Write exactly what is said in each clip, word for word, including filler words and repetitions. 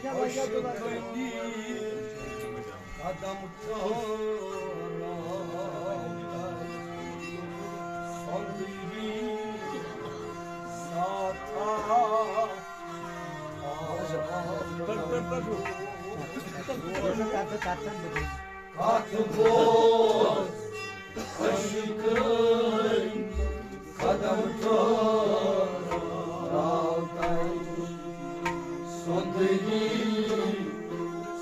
عاشقنی قدم ٹھہراو تر سۄندٕے ساتھا۔ کتھ بوز عاشقن قدم ٹھہراو تر سۄندٕے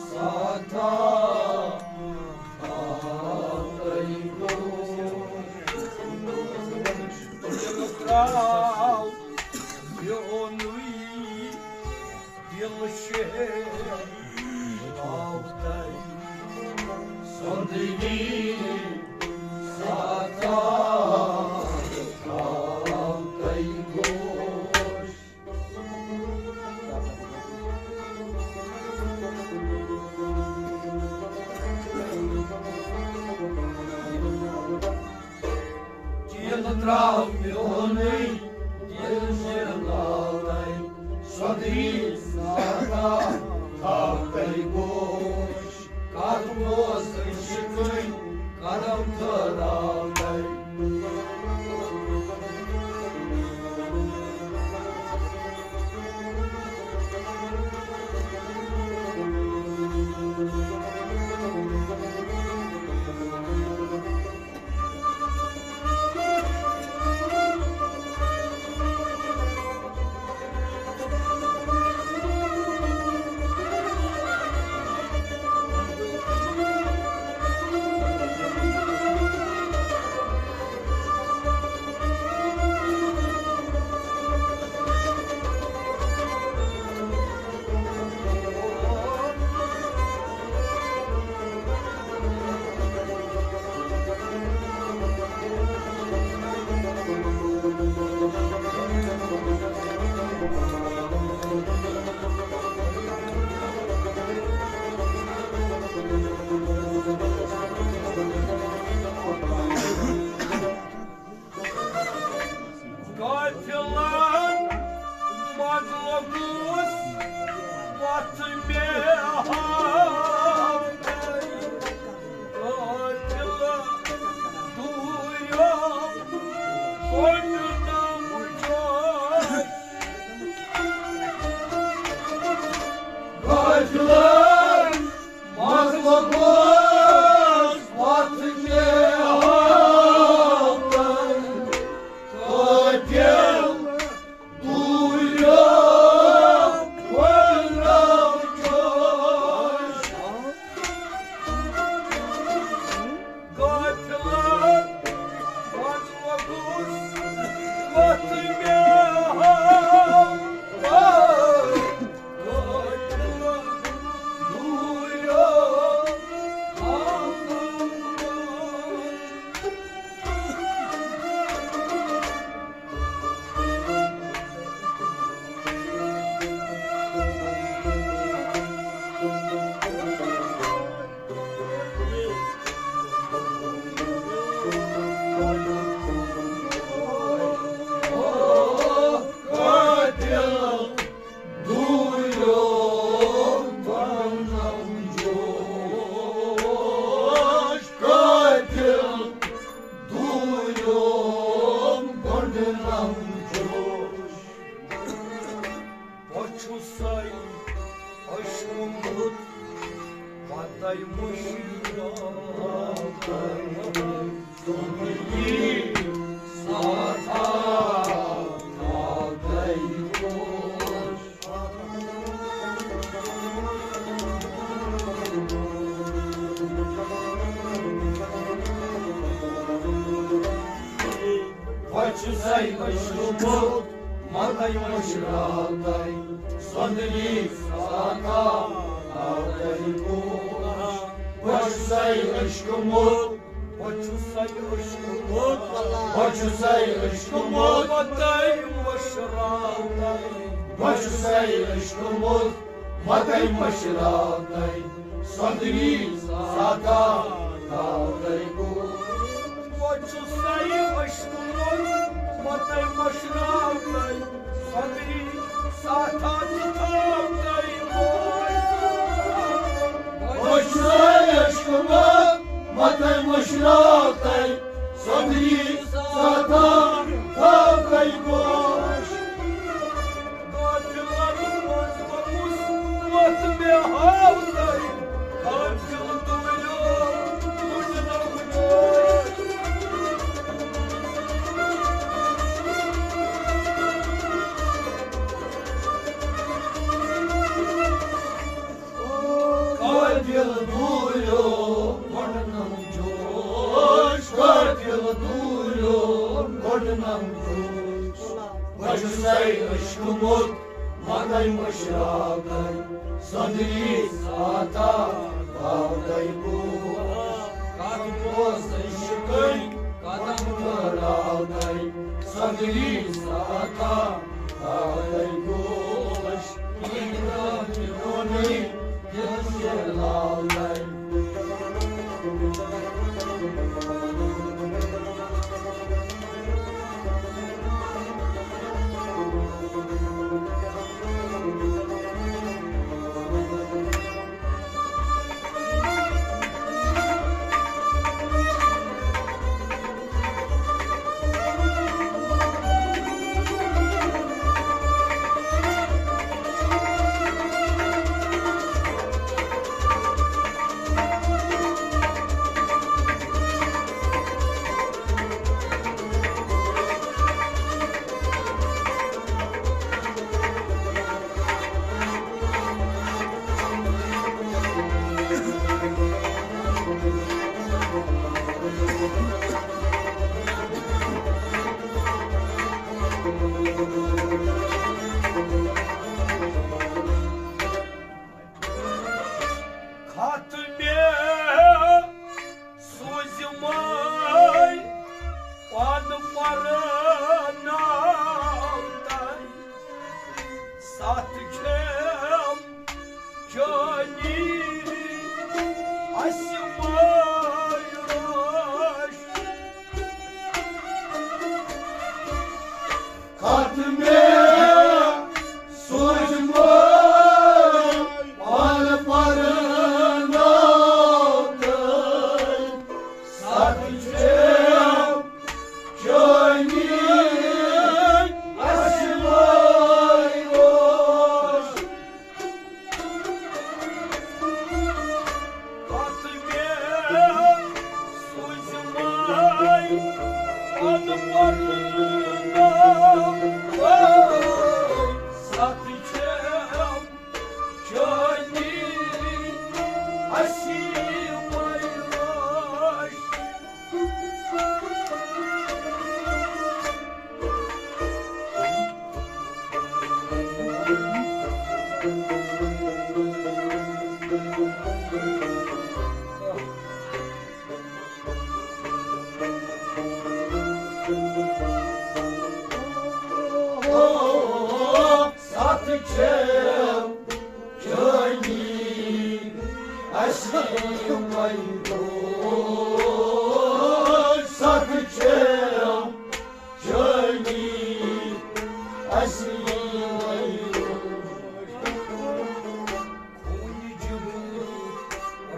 ساتھا۔ آو تۄہہِ گوش۔ دِل ترٛاو میونُے دِل شیہہ آو تۄہہِ سۄندٕے ساتھا۔ آو تۄہہِ گوش۔ دِل ترٛاو میونُے دِل شیہہ آو تۄہہِ سۄندٕے ساتھا۔ آو تۄہہِ گوش۔ کتھ بوز عاشقن قدم ٹھہراو تر۔ قافلن منٛز لوٚگُس وَتھ مےٚ ہاوتَے۔ قافلہٕ دوٗریو کوٚڑ نہٕ جوش۔ قافلن منٛز لوٚگُس وَتھ مےٚ ہاوتَے۔ قٲفِل دوٗریو وَنراو جوش۔ قٲفِلن منٛز لوٚگُس وَتھ مےٚ ہاوتَے۔ دوٗریو بنم جوش۔ قٲفِل دوٗریو بنم جوش۔ بہٕ چھُسَے عشقہٕ موٚت، پتَے مُشرا۔ بہٕ چھُسَے عشقہٕ موٚت، متَے مُشرا تۄہہِ سۄندٕے ساتھا۔ آو تۄہہِ گوش۔ بہٕ چھُسَے عشقہٕ موٚت، بہٕ چھُسَے عشقہٕ موٚت، بہٕ چھُسَے عشقہٕ موٚت، متَے مُشرا تۄہہِ۔ بہٕ چھُسَے عشقہٕ موٚت، متَے مُشرا تۄہہِ سۄندٕے ساتھا۔ آو تۄہہِ گوش۔ بہٕ چھُسَے عشقہٕ موٚت، متَے مُشرا تۄہہِ سۄندٕے ساتھا۔ آو تۄہہِ گوش۔ قٲبِل دوٗریو گۄڈٕنیُک جوش، قٲبِل دوٗریو گۄڈٕنیُک جوش۔ بہٕ چھُسَے عشقہٕ موٚت، مگر مٔشراو تَے صدری ساتا، آو تَے بوش۔ کَتھ اوس عشقٕے، قدم پھٔہراو تَے صدری ساتا، آو تَے بوش۔ خط مےٚ سوٗزِمَے پانہٕ پرناو تَے۔ ستھ چھِم جٲنی اَسہِ مٲلۍ رٲچھ۔ خط مےٚ سوٗزمَے پانہٕ پرناو تَے۔ ستھ چھِم جٲنی اَسہِ مٲلۍ رٲچھ۔ پتہٕ مےٚ سوٗزمَے پانہٕ پرناو تَے۔ ستھ چھِم جٲنی اَسہِ مٲلۍ رٲچھ۔ ستھ چھِم جٲنی اَسہِ یِمَے دوش۔ ستھ چھِم جٲنی اَسہِ یِمَے دوش۔ خوٗنہِ جِگرٕ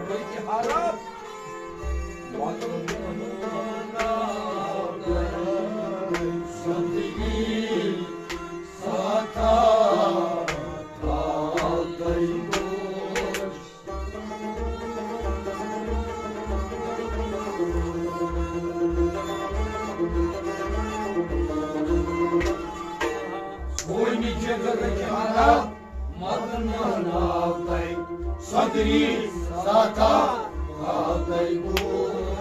رٔتۍ حرف، مگر زندگی ساتھا تھاو تَے بوش۔ خوٗنہِ جِگرٕکۍ حرف متہٕ ناو تَے، صدری ساتا آو تَے بوش۔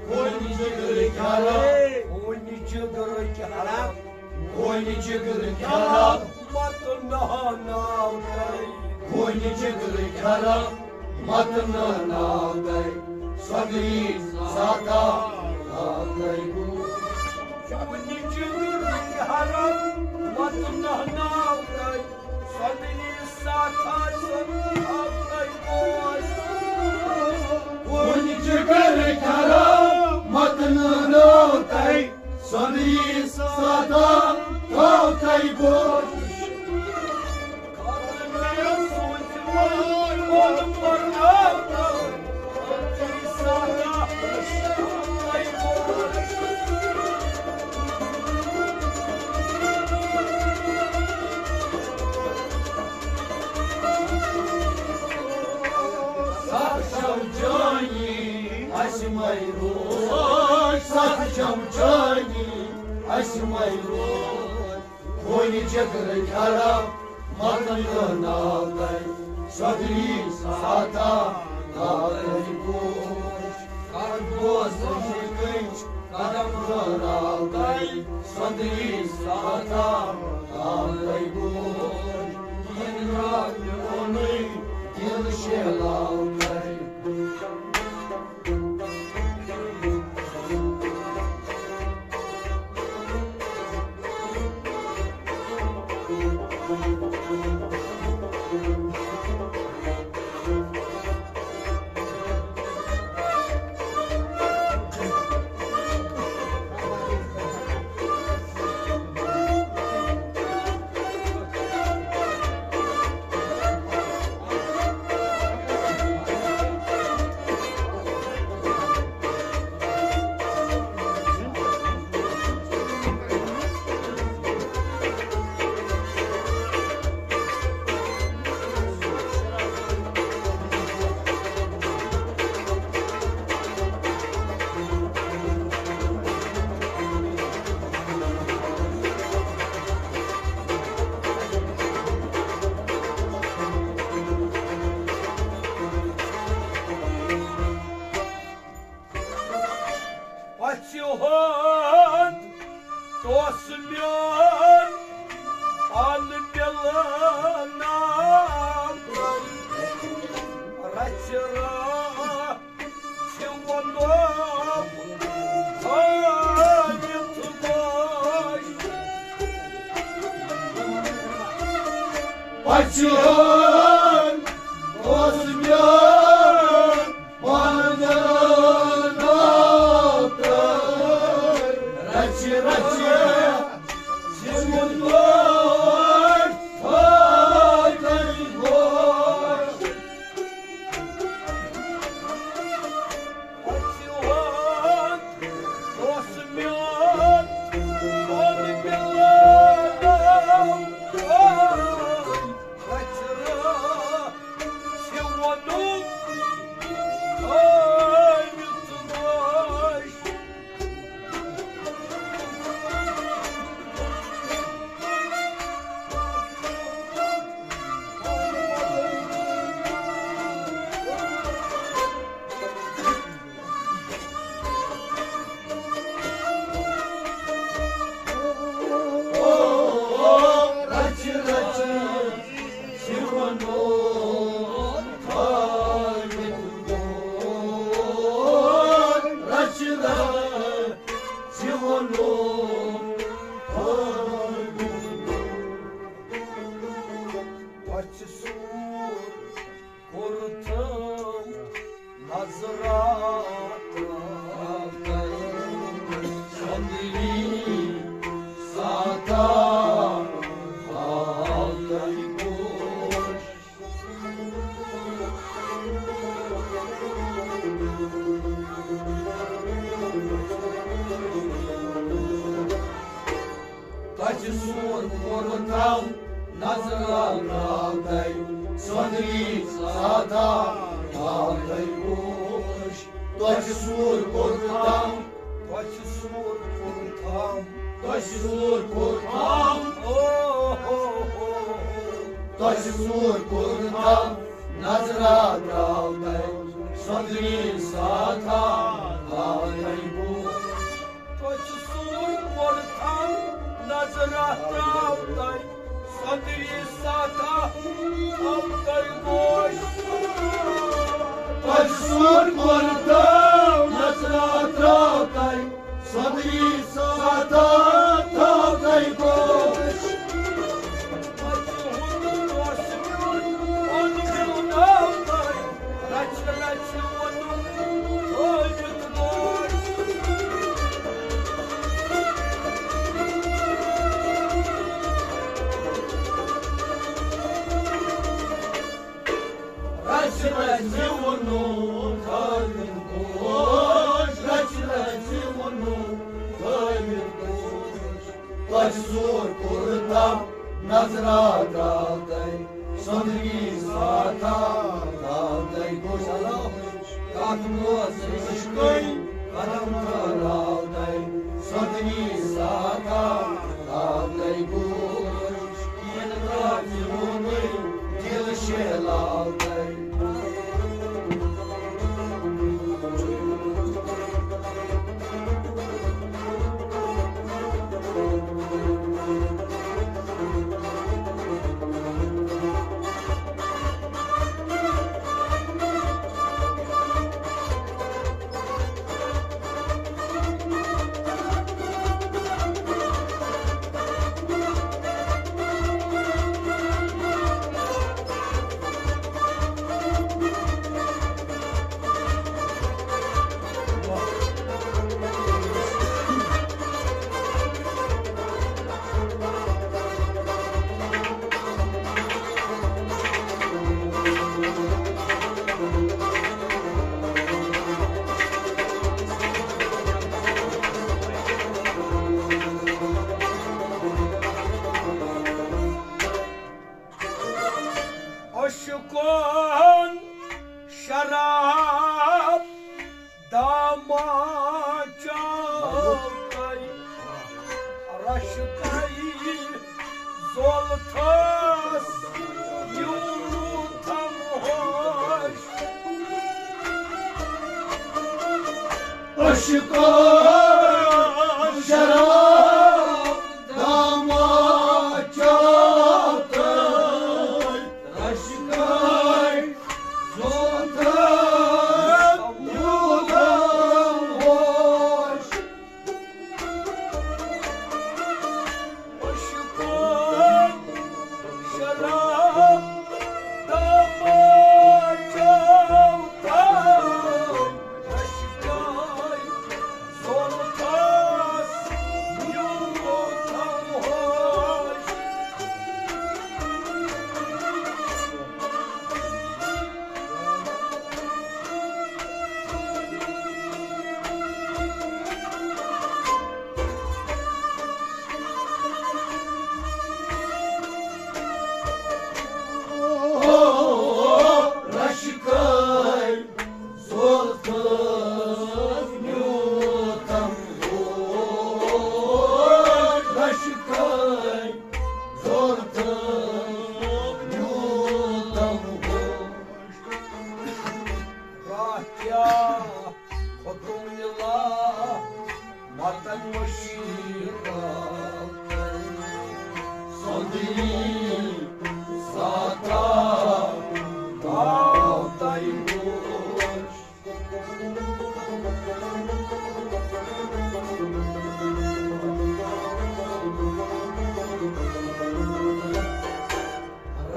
خوٗنہِ جِگرٕکۍ حرف، خوٗنہِ جِگرٕکۍ حرف، خوٗنہِ جِگرٕکۍ حرف متہٕ ناو تَے۔ خوٗنہِ جِگرٕکۍ حرف متہٕ ناو تَے، صدری ساتا آو تَے بوش۔ خوٗنہِ جِگرٕکۍ حرف متہٕ ناو تَے، صدری ساتا آو تَے بوش۔ خوٗنہِ جِگرٕکۍ حرف متہٕ ناو تَے، صدری ساتا آو تَے بوش۔ جانی اسہِ مَے روز، ستھ چم جانی اسہِ مَے روز۔ خوٗنہِ جگر کھرا متن ناو تَے، صدری ساتا ناو تَے گوش۔ کر دوست مُشکِل قدم رٲو تَے، صدری ساتا ناو تَے گوش۔ دِل راتھ پٮ۪ونُے دِل شیلاو تَے۔ پژھِ ہُنٛد اوس میون پان مِلان۔ رژھِ راتھ چھِ ووٚنمُت تھٲوِتھ گوش۔ پژھِ ہُنٛد اوس میون پان مِلان۔ رژھِ رژھِ چھِ ووٚنمُت تھٲوِتھ گوش۔ پژھِ سوٗر کوٚرتھم نظرا ترٛاوتَے، سۄندری ساتا آوتَے گوش۔ تۄہہِ سوٗر کوٚرتھم نظرا ترٛاوتَے، سۄندری ساتا آوتَے گوش۔ تۄہہِ سوٗر کوٚرتھم، تۄہہِ سوٗر کوٚرتھم، تۄہہِ سوٗر کوٚرتھم، او ہو ہو۔ تۄہہِ سوٗر کوٚرتھم نظرا ترٛاوتَے، سۄندری ساتا آوتَے گوش۔ تۄہہِ سوٗر کوٚرتھم نظرا ترٛاوتَے، سۄندری ساتا آوتَے گوش۔ تۄہہِ سوٗر کوٚرتھم نظرا ترٛاوتَے، سۄندری ساتا آوتَے گوش۔ پژھِ ہُنٛد اوس میون پان مِلان۔ رژھِ رژھِ ووٚنُم تھٲوِتھ گوش۔ رژھِ رژھِ ووٚنُم تھٲوِتھ گوش، رژھِ رژھِ ووٚنُم تھٲوِتھ گوش۔ تۄہہِ سوٗر کوٚرتھم نظرا ترٛاوتَے، سۄندری ساتا آوتَے گوش۔ اللہ عشقے قدم پھٔہلاو تۄہہِ، سۄدنی ساتھا تھاو تۄہہِ گوش، یِنہٕ ترٛاو میونُے دِل شہلاو تۄہہِ۔ عشقن شراب داما چاو تۄہہِ، رشکے زولتھس یوٗتم ہوش۔ عشقن شراب داما چاو تۄہہِ، رشکے زولتھس یوٗتم ہوش۔ عشقن شراب داما چاو تۄہہِ، رشکے زولتھس یوٗتم ہوش۔ رشکے زولتھس یوٗتم ہوش، رشکے زولتھس یوٗتم ہوش۔ راہ کیٛاہ کھوٚتُم یہِ لا متن مشیٖر سۄندٕنی ساتھا آو تۄہہِ ہوش۔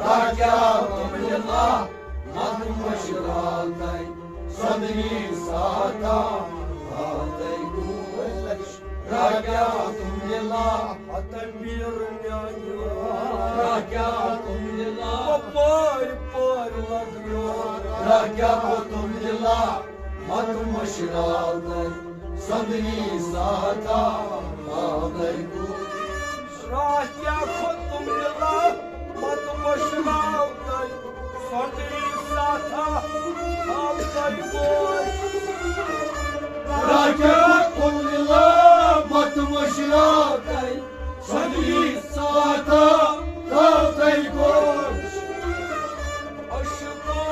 راجا تم للہ مدم وشرال تائی سندری ساتا آتے گوش۔ راجا تم للہ مدم ویر نیانیو۔ راجا تم للہ پار پار لگیو۔ راجا تم للہ مدم وشرال تائی سندری ساتا آتے گوش۔ راہ کیٛاہ کھوٚتُم یہِ لا، پتہٕ مٔشراو تۄہہِ سۄندری ساتھا، تھاو تۄہہِ گوش۔ راہ کیٛاہ کھوٚتُم یہِ لا، پتہٕ مٔشراو تۄہہِ سۄندری ساتھا، تھاو تۄہہِ گوش۔ عشقو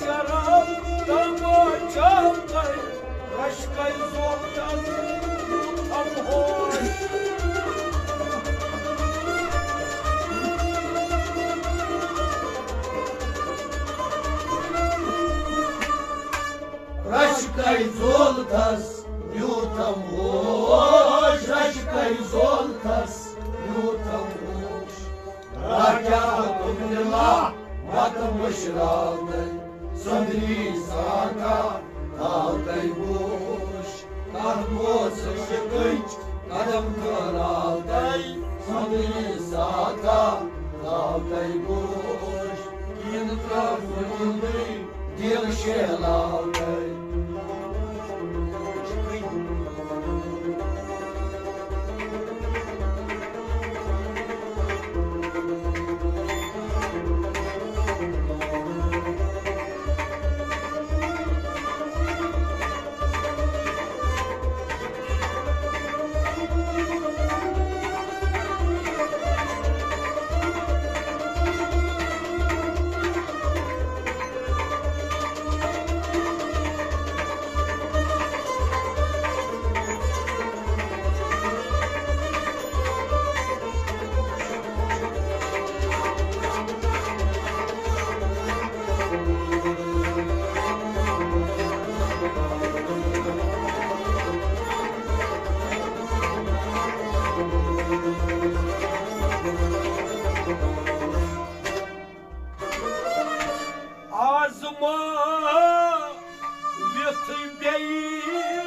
شراب تماچو تۄہہِ، رشکے زولتس یوٗتھم ہوش۔ رشکے زولتس یوٗتھم ہوش، رشکے زولتس یوٗتھم ہوش۔ راجا تم للہ مدم وشرال تائی سندری ساتا آتے گوش۔ تتھ موسم کنچ قدم کھلاو تائی سندری ساتا آتے گوش۔ یِنہٕ ترٛاو میونُے دِل شہلاو تۄہہِ۔ آزمٲوِتھ بیٚیہِ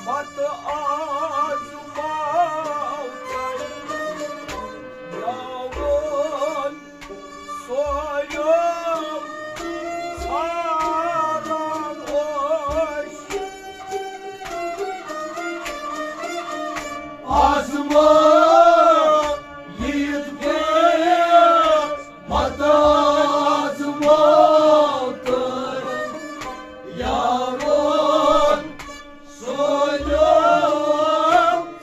پتہٕ آزماو تۄہہِ یاوون سورُے ژھاران اوس۔ آزمٲوِتھ بیٚیہِ پتہٕ آزماو تۄہہِ یاوون سورُے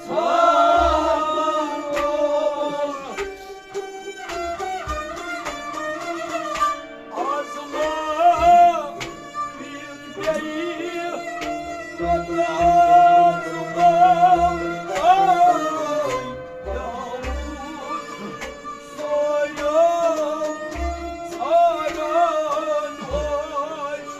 ژھاران اوس۔ آزمٲوِتھ بیٚیہِ پتہٕ آزماو تۄہہِ یاوون سورُے ژھاران اوس۔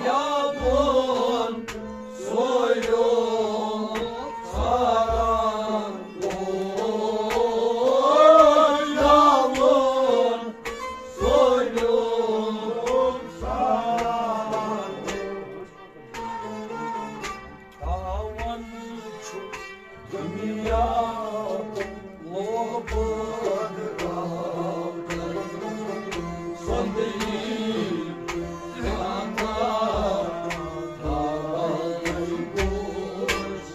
یاوون سورُے ژھاران اوس، یاوون سورُے ژھاران اوس۔ تاوان چھُ دُنیا لوبہٕ راوتن سۄندری تھاوان تھاوان گوش۔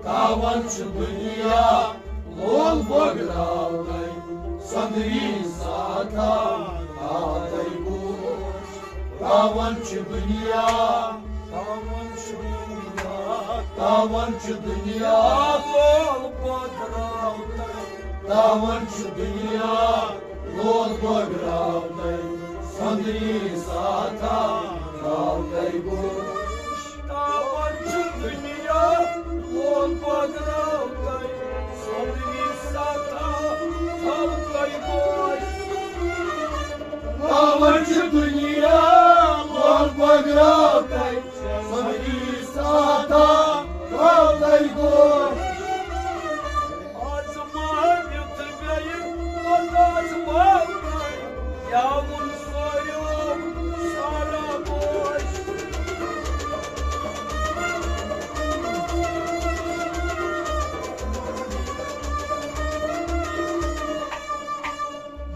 تاوان چھُ دُنیا لول بٲگراونے سۄندری ساتھا تھاونے گوش۔ تاوان چھُ دُنیا، تاوان چھُ دُنیا، تاوان چھُ دُنیا لول بٲگراونے۔ تاوان چھُ دُنیا لول بٲگراونے سۄندری ساتھا تھاونے گوش۔ تاوان چھُ دُنیا لول بٲگراونے سۄندری ساتھا تھاونے گوش۔ تاوان چھُ دُنیا لول بٲگراونے سۄندری ساتھا تھاونے گوش۔ آزمٲوِتھ گٔیہِ پتہٕ آزماونہٕ یاوُن سورُے ژھاران اوس۔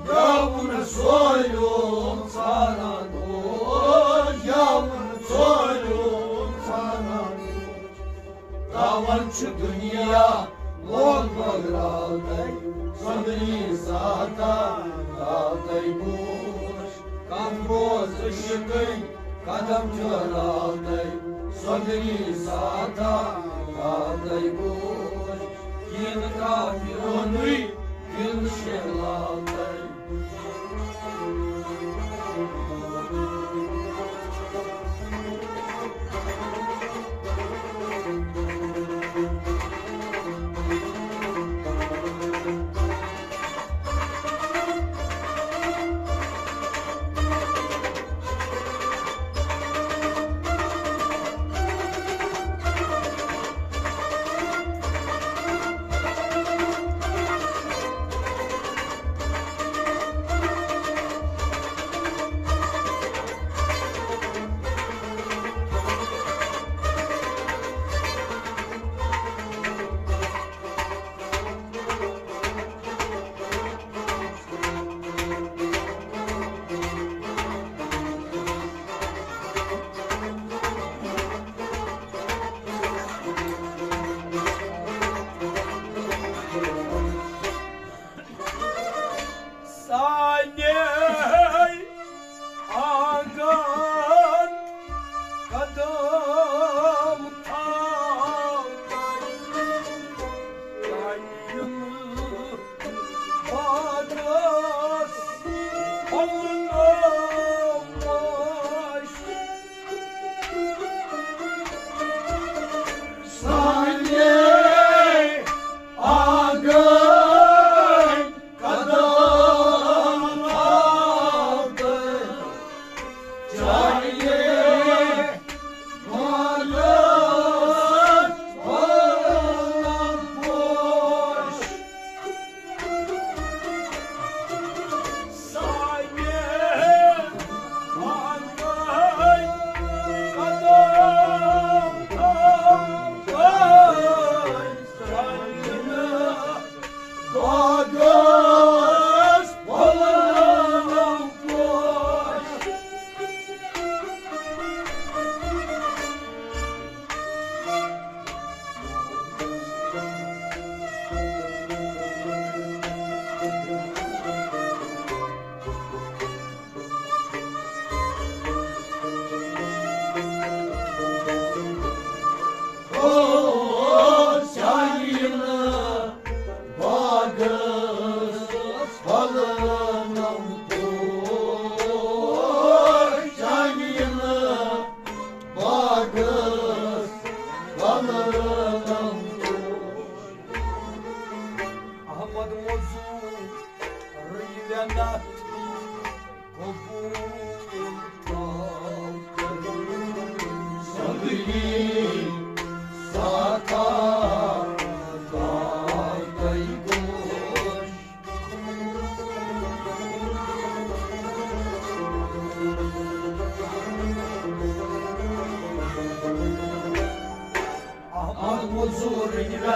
یاوُن سورُے ژھاران اوس، یاوُن سورُے ژھاران اوس۔ تاوان چھُ دُنیا لول بٲگراونے سۄندری ساتھا تھاونے گوش۔ کم روز عشقٕکۍ قدم چلاونے سۄندری ساتھا تھاونے گوش۔ یِن کافرونٕے دِل شہلاونے۔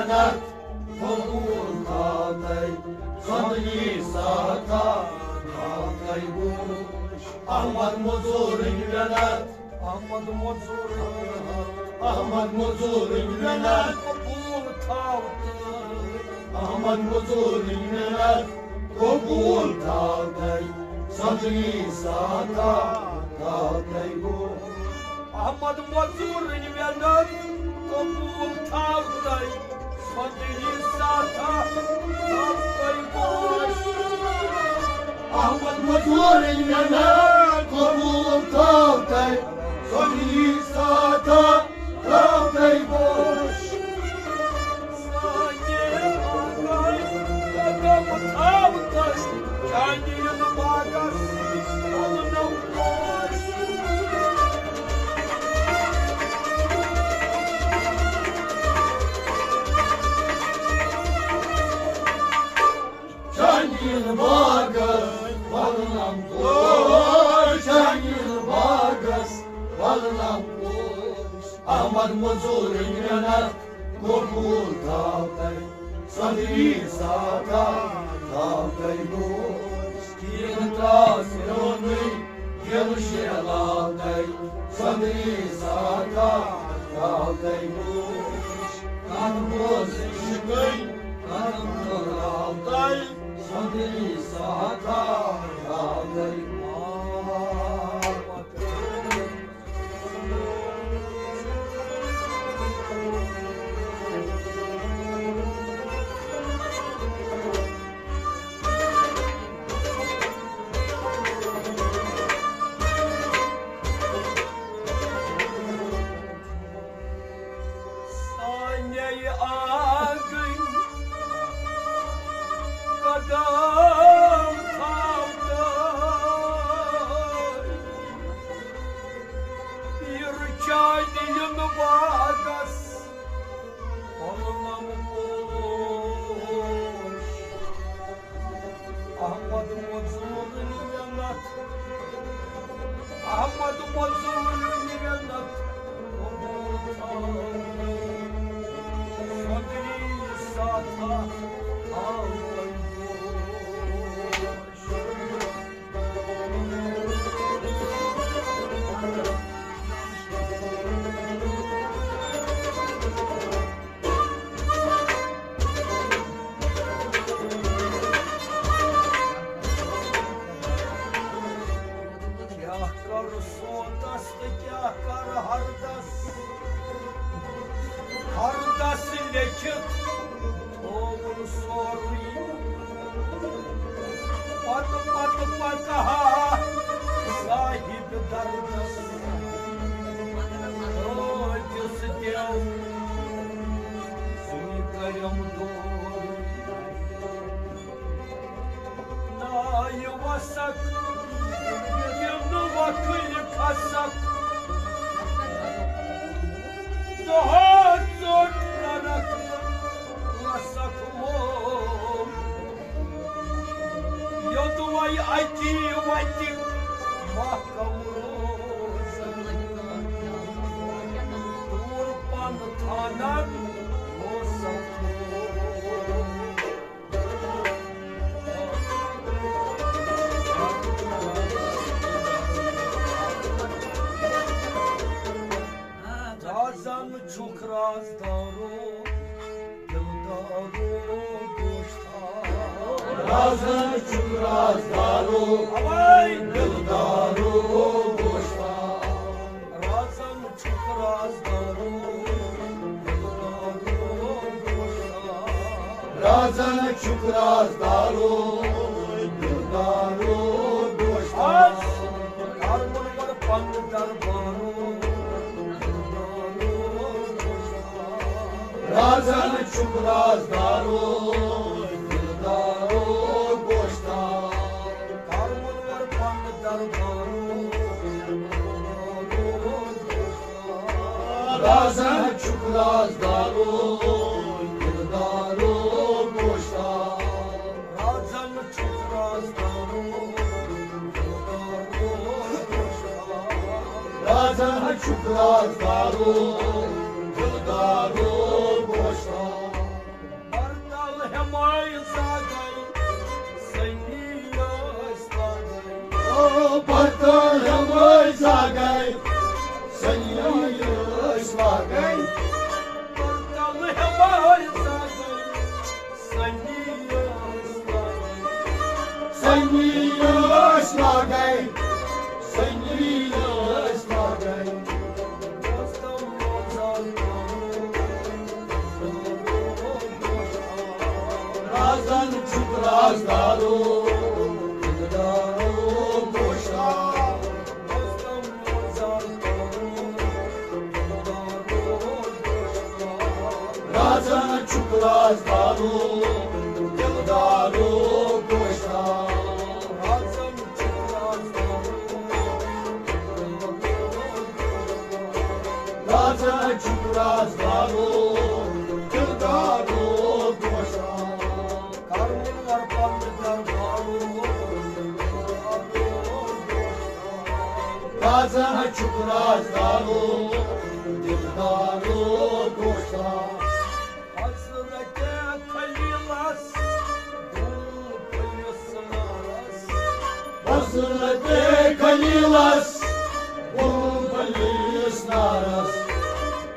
محنت قبول تھاو تۄہہِ، سۄندنی ساتھا تھاو تۄہہِ بوش۔ احمد مزورٕنۍ محنت، احمد مزورٕنۍ، احمد مزورٕنۍ محنت قبول تھاو تۄہہِ۔ احمد مزورٕنۍ محنت قبول تھاو تۄہہِ، سۄندنی ساتھا تھاو تۄہہِ بوش۔ احمد مزورٕنۍ محنت قبول تھاو تۄہہِ، سۄندنی ساتھا تھاو تۄہہِ بوش۔ احمد مزورٕنۍ محنت قبول تھاو تۄہہِ، سۄندنی ساتھا تھاو تۄہہِ بوش۔ سانہِ آنگن قدم تھاو تۄہہِ، چانہِ یِنہٕ باغس پھۄلنو پوش۔ چانہِ یِنہٕ باغس پھۄلنو پوش، چانہِ یِنہٕ باغس پھۄلنو پوش۔ احمد مزورٕنۍ محنت قبول تھاو تۄہہِ، سۄندنی ساتھا تھاو تۄہہِ بوش۔ کِہیٖنۍ ترٛاو میونُے دِل شیلاو تۄہہِ، سۄندنی ساتھا تھاو تۄہہِ بوش۔ کَتھ بوز عشقٕنۍ قدم تھاو تۄہہِ، سۄندنی ساتھا تھاو تۄہہِ بوش۔ سانے آنگن قدم تھاو تۄہہِ، پیٖر چانہِ یِنہٕ باغس پھۄلنو پوش۔ احمد مزورٕنۍ محنت، احمد مزورٕنۍ محنت، سۄندنی ساتھا تھاو تۄہہِ بوش۔ کیٛاہ کَرٕ سونتس تہٕ کیٛاہ کَرٕ ہردس؟ ہردس لیکھِتھ تھووُن سورُے۔ پتہٕ پتہٕ پکہٕ ہا صاحب دردس۔ ٲدِس دیو سُے کرم دورُے۔ نایہِ وسکھ، یِنہٕ وکھٕلۍ کھسکھ۔ دۄہس ژوٚٹ نرکھ، رسکھ موم۔ یوٚدوَے اَکی وَتہِ محکم روزن۔ دوٗر پن تھانن اوسکھ موم۔ رازن چھُکھ رازدارو، دلدارو گوشتار۔ رازن چھُکھ رازدارو، اوے۔ دلدارو گوشتار۔ رازن چھُکھ رازدارو، دلدارو گوشتار۔ رازن چھُکھ رازدارو، دلدارو گوشتار۔ آز کر منور پننہِ دربارو، دلدارو گوشتار۔ رازن چھُکھ رازدارو، دلدارو گوشتار۔ کر منور پننہِ دربارو، دلدارو گوشتار۔ رازن چھُکھ رازدارو، دلدارو گوشتار۔ رازن چھُکھ رازدارو، دلدارو گوشتار۔ رازن چھُکھ رازدارو، دلدارو گوشتار۔ پتہٕ ہٮ۪مہٕ زاگے، سنی ٲسۍ لاگے۔ پتہٕ ہٮ۪مہٕ زاگے، سنی ٲسۍ لاگے۔ سنی ٲسۍ لاگے، سنی ٲسۍ لاگے۔ رازن چھُکھ رازدارو، دِلدارو گوشتاب۔ رازن چھُکھ رازدارو، دِلدارو گوشتاب۔ رازن چھُکھ رازدارو، دِلدارو گوشتاب۔ کرمُن ور پننہِ دربارو۔ رازن چھُکھ رازدارو، دِلدارو گوشتاب۔ حضرت خلیلس بُلبُلِس نارس۔ حضرت خلیلس بُلبُلِس نارس۔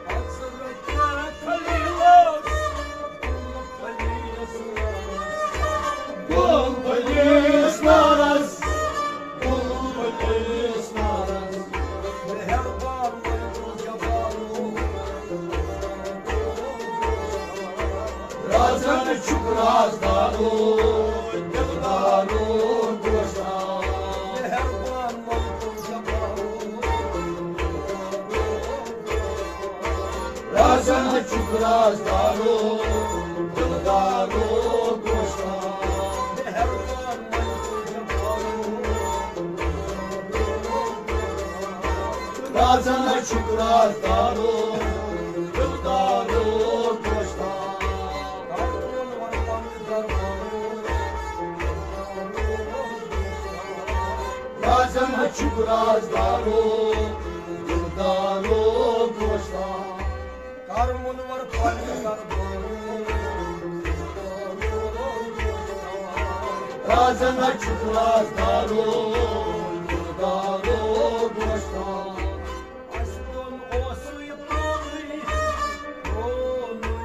حضرت خلیلس بُلبُلِس نارس۔ بُلبُلِس نارس، بُلبُلِس نارس۔ مہربان ملک الجبارو۔ رازن چھُکھ رازدارو، دِلدارو گوشتاب۔ مہربان ملک الجبارو۔ رازن چھُکھ رازدارو، دِلدارو گوشتاب۔ مہربان ملک الجبارو۔ رازن چھُکھ رازدارو، دِلدارو گوشتاب۔ رازن چھُکھ رازدارو، دِلدارو گوشتاب۔ کر مُنوَر پننہِ دربارو۔ رازن چھُکھ رازدارو، دِلدارو گوشتاب۔ اَسہِ دۄن اوسُے پرٛونُے، پرٛونُے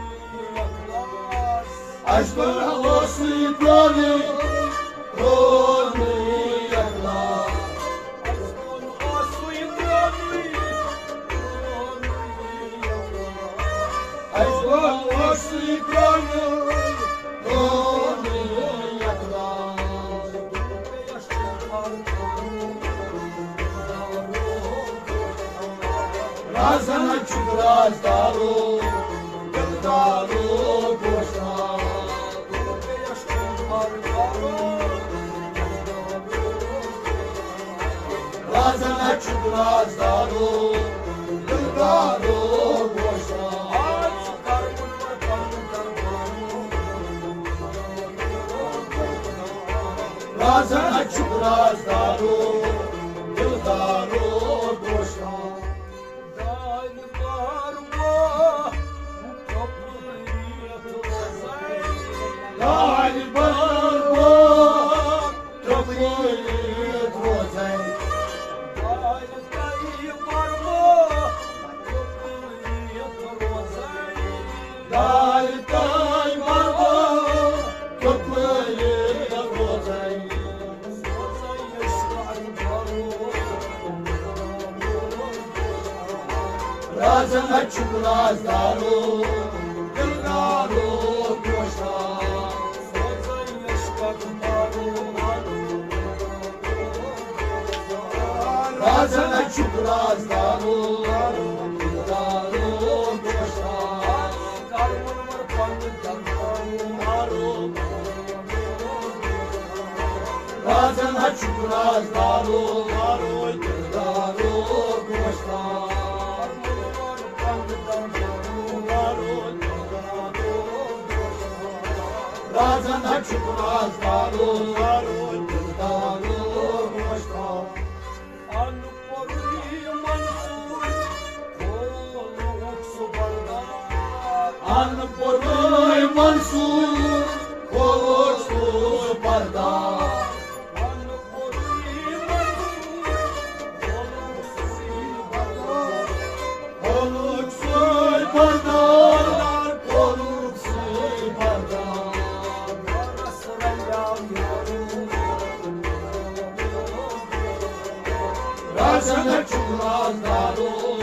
اخلاص۔ اَسہِ دۄن اوسُے پرٛونُے، پرٛونُے اخلاص۔ اَسہِ دۄن اوسُے پرٛونُے، پرٛونُے اخلاص۔ اَسہِ دۄن اوسُے پرٛونُے، پرٛونُے اخلاص۔ رازن چھُکھ رازدارو، دِلدارو گوشتاب۔ رازن چھُکھ رازدارو، دِلدارو گوشتاب۔ رازن چھُکھ رازدارو، دِلدارو گوشتاب۔ دارِ بار بار کپٲرۍ روزے۔ دارِ بار بار کپٲرۍ روزے۔ دارِ تۄہہِ بار بار کپٲرۍ روزے۔ دارِ تۄہہِ بار بار کپٲرۍ روزے۔ رازن چھُکھ رازدارو، دِلدارو گوشتاب۔ رازن چھُکھ رازدارو، دِلدارو گوشتاب۔ رازن چھُکھ رازدارو، دِلدارو گوشتاب۔ رازن چھُکھ رازدارو، دِلدارو گوشتاب۔ ان پوٚرُے منصور کھولُکھ سُہ پردہ۔ ان پوٚرُے منصور کھولُکھ سُہ پردہ۔ ان پوٚرُے سنت چھُ رازدارو،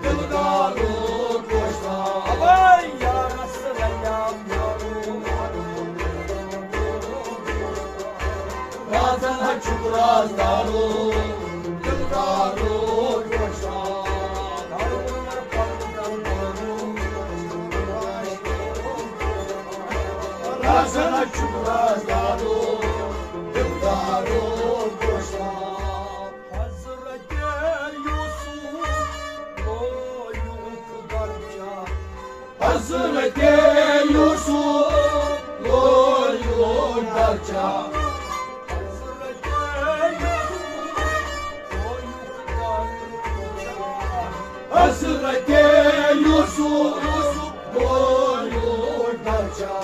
دلدارو، گوشتار۔ اوے یارس رلیام یارو۔ رازن ہا چھُ رازدارو، دلدارو، گوشتار۔ رازن ہا چھُ رازدارو، دلدارو، گوشتار۔ حضرت یوسف لویُک درجہ۔ حضرت یوسف لویُک درجہ۔ حضرت یوسف لویُک درجہ۔ حضرت یوسف لویُک درجہ۔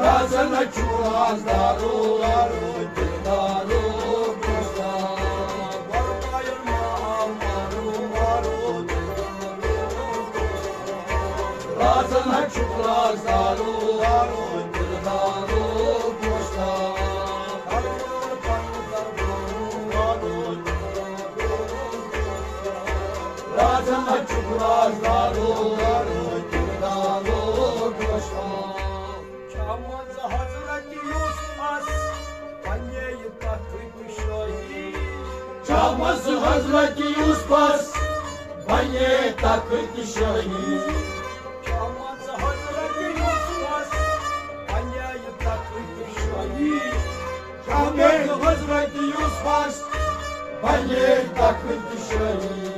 رازن ہا چھُ رازدارو، دلدارو، گوشتار۔ رازن ہا چھُ رازدارو، دلدارو، گوشتار۔ رازن ہا چھُ رازدارو، دلدارو، گوشتار۔ چمز حضرت یوسفس بنے تخت شاہی۔ چمز حضرت یوسفس بنے تخت شاہی۔ چمز حضرت یوسفس بنے تخت شاہی۔ چمز حضرت یوسفس بنے تخت شاہی۔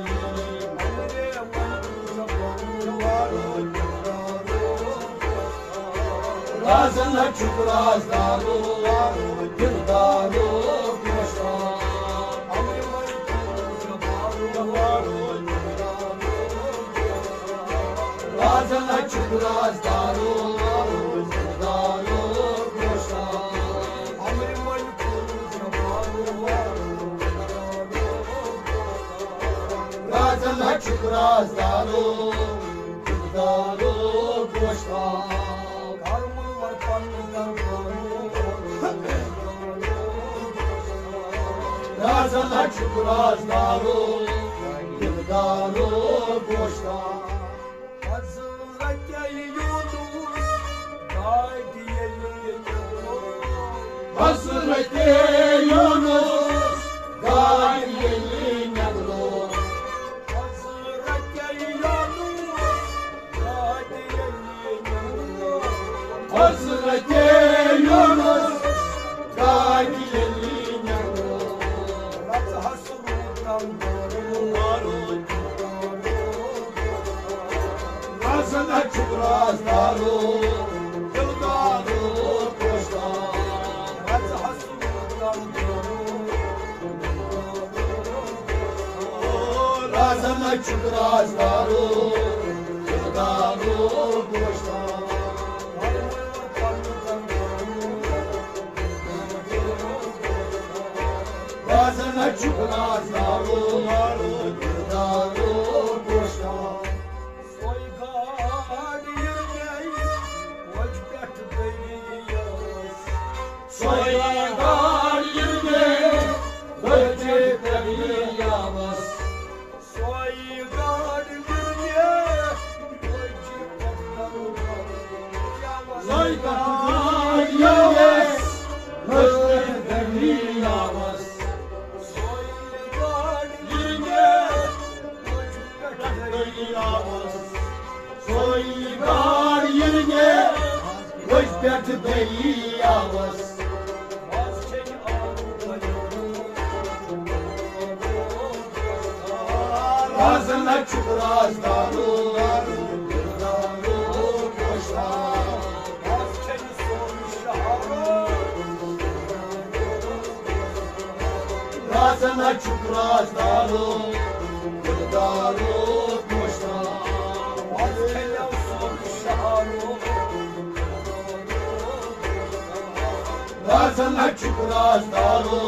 رازن ہا چھُ رازدارو، دلدارو، گوشتار۔ رازن ہا چھُ رازدارو، دلدارو، گوشتار۔ رازن ہا چھُ رازدارو، دلدارو، گوشتار۔ رازن ہا چھُ رازدارو، دلدارو، گوشتار۔ حضرت یونس گاڑِ ییٚلہِ نٮ۪برو۔ حضرت یونس گاڑِ ییٚلہِ نٮ۪برو۔ حضرت یونس گاڑِ ییٚلہِ نٮ۪برو۔ حضرت یونس گاڑِ ییٚلہِ نٮ۪برو۔ رژھس رازن ہا چھُ رازدارو، دلدارو، گوشتار۔ رازن ہا چھُ رازدارو، دلدارو، گوشتار۔ رازن ہا چھُ رازدارو، دلدارو، گوشتار۔ سۄے گاڈ ییٚلہِ مےٚ وۄزِ پٮ۪ٹھ دٔریاوس۔ سۄے گاڈ ییٚلہِ مےٚ وۄزِ پٮ۪ٹھ دٔریاوس۔ سۄے گاڈ ییٚلہِ مےٚ وۄزِ پٮ۪ٹھ دٔریاوس۔ سۄے گاڈ ییٚلہِ مےٚ وۄزِ پٮ۪ٹھ دٔریاوس۔ سۄے گاڈ ییٚلہِ مےٚ وۄزِ پٮ۪ٹھ دٔریاوس۔ سۄے گاڈ ییٚلہِ مےٚ وۄزِ پٮ۪ٹھ دٔریاوس۔ رازن ہا چھُ رازدارو، دلدارو، گوشتار۔ رازن ہا چھُ رازدارو، دلدارو، گوشتار۔ رازن ہا چھُ رازدارو،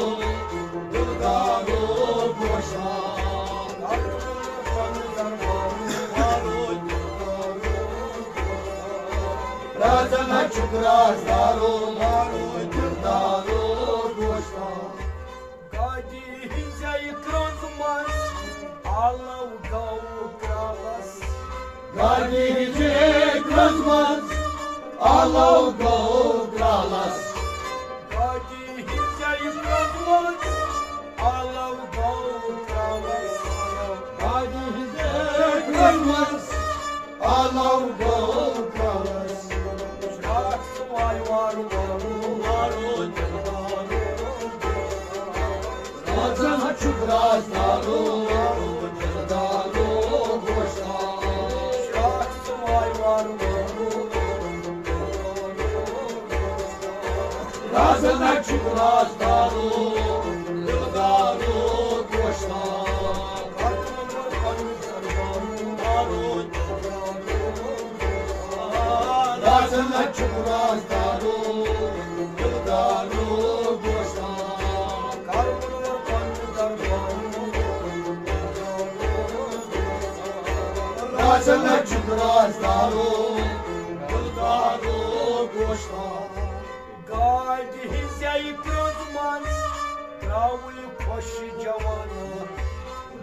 دلدارو، گوشتار۔ رازن چھُکھ رازدارو، دارو، دِلدارو، گوشتارو۔ گاڑِ ہٕنٛزے کرٛنٛز منٛز آلو گوٚو کرٛالَس۔ گاڑِ ہٕنٛزے کرٛنٛز منٛز آلو گوٚو کرٛالَس۔ گاڑِ ہٕنٛزے کرٛنٛز منٛز آلو گوٚو کرٛالَس۔ گاڑِ ہٕنٛزے کرٛنٛز منٛز آلو گوٚو کرٛالَس۔ شاخ سُماے وارٕ وارٕ وارٕ دِلدارو۔ رازن چھُکھ رازدارو، دِلدارو، گوشتارو۔ شاخ سُماے وارٕ وارٕ۔ رازن چھُکھ رازدارو، دِلدارو، گوشتارو۔ رازن چھُکھ رازدارو، دِلدارو، گوشتارو۔ رازن چھُکھ رازدارو، دِلدارو، گوشتارو۔ گاڑِ ہٕنٛزے کرٛنٛز منٛز ترٛاوٕے خۄش جوانا۔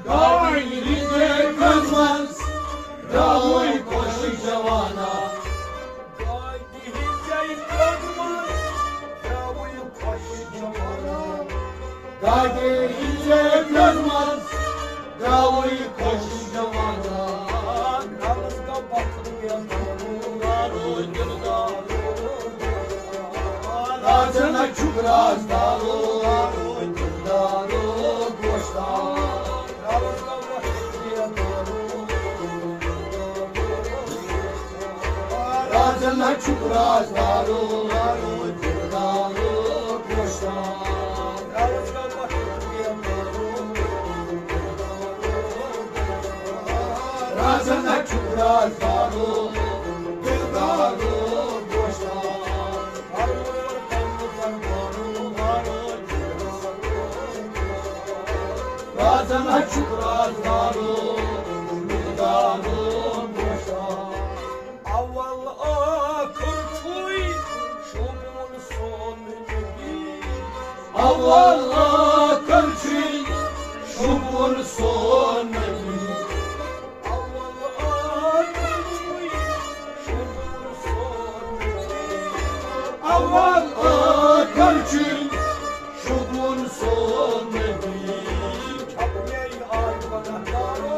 گاڑِ ہٕنٛزے کرٛنٛز منٛز ترٛاوٕے خۄش جوانا۔ گاڑِ ہٕنٛزے کرٛنٛز منٛز ترٛاوٕے خۄش جوانا۔ گاڑِ ہٕنٛزے کرٛنٛز منٛز ترٛاوٕے خۄش جوانا۔ رازن چھُکھ رازدارو، دِلدارو، گوشتارو۔ رازن چھُکھ رازدارو، دِلدارو، گوشتارو۔ رازن چھُکھ رازدارو، دِلدارو، گوشتارو۔ رازن چھُکھ رازدارو، دِلدارو، گوشتارو۔ اول ٲخر چھُے شوٗبوُن سون نبی۔ اول ٲخر چھُے شوٗبوُن سون نبی۔ اول ٲخر چھُے شوٗبوُن سون نبی۔ اول ٲخر چھُے شوٗبوُن سون نبی۔ چھپنے آے گۄناہ گارو۔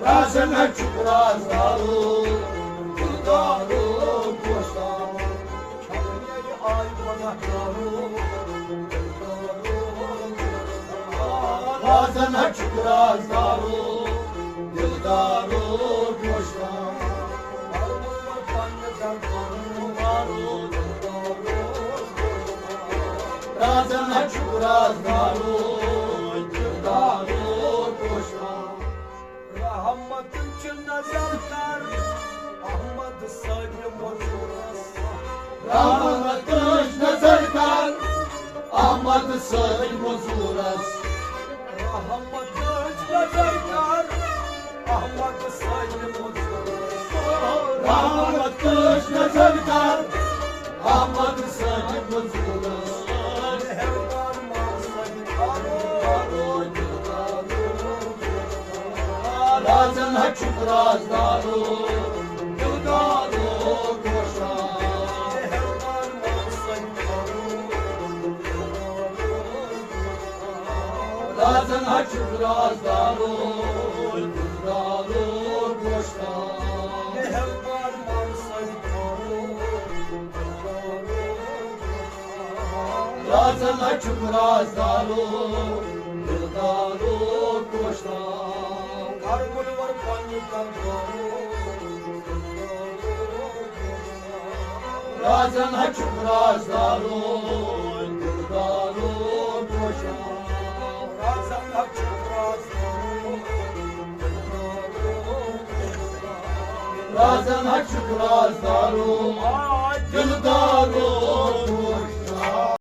رازن چھُکھ رازدارو، دِلدارو، گوشتارو۔ چھپنے آے گۄناہ گارو۔ رازن چھُکھ رازدارو، دِلدارو، گوشتارو۔ رازن چھُکھ رازدارو، دِلدارو، گوشتارو۔ رحمت چھ نظر کر احمد صٲبِ مزورس۔ رحمت چھ نظر کر احمد صٲبِ مزورس۔ رحمت چھ نظر کر احمد صٲبِ مزورس۔ رحمت چھ نظر کر احمد صٲبِ مزورس۔ مہربان مام صٲبِ رازن چھُکھ رازدارو، دِلدارو، گوشتارو۔ رازن چھُکھ رازدارو، دِلدارو، گوشتارو۔ رازن چھُکھ رازدارو، دِلدارو، گوشتارو۔ کربُل ور پننہِ کربارو۔ رازن چھُکھ رازدارو، دِلدارو، گوشتارو۔ رازن چھُکھ رازدارو، دِلدارو، گوشتارو۔ رازن چھُکھ رازدارو،